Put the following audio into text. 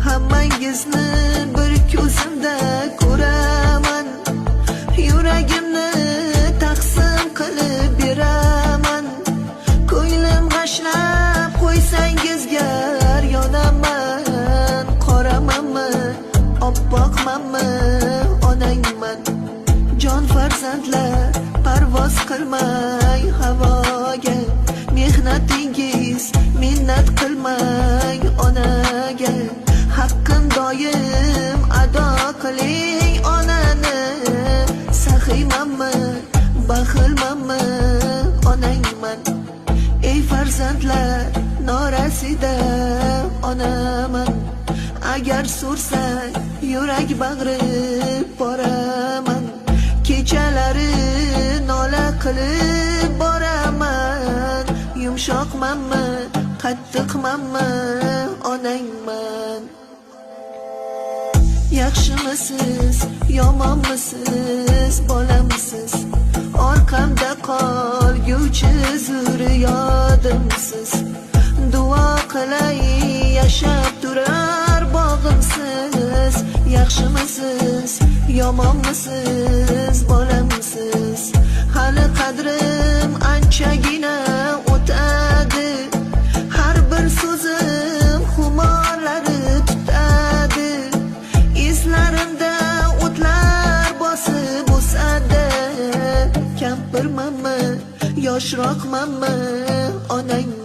Hammangizni bir ko'zimda ko'raman. Yuragimni taqsim qilib beraman. Ko'nglim g'ashlab qo'ysangiz gar yonaman. Qoramanmi, oppoqmanmi, onangman. Jon farzandlar, parvoz qilmay havoga. Mehnatingiz minnat qilmang onaga. Haqqin doim ado qiling onani. Saxiymanmi, baxilmanmi, onangman. Ey farzandlar, norasida onaman. Agar so'rsak, yurak bag'ri boraman. Kechalari nola qilib boraman. Yumshoqmanmi, qattiqmanmi, onangman. Yaxshimisiz, yomonmisiz, bolamsiz? Orqamda qolguvchi zurriyodimsiz. Duo qilay, yashab turar bog'imsiz. Yaxshimisiz, yomonmisiz, bolamsiz? Hali qadrim anchagina o'tadi. Har bir so'zim xumorlari tutadi. Izlarimda o'tlar bosib o'sadi. Kampirmanmi, yoshroqmanmi, onang.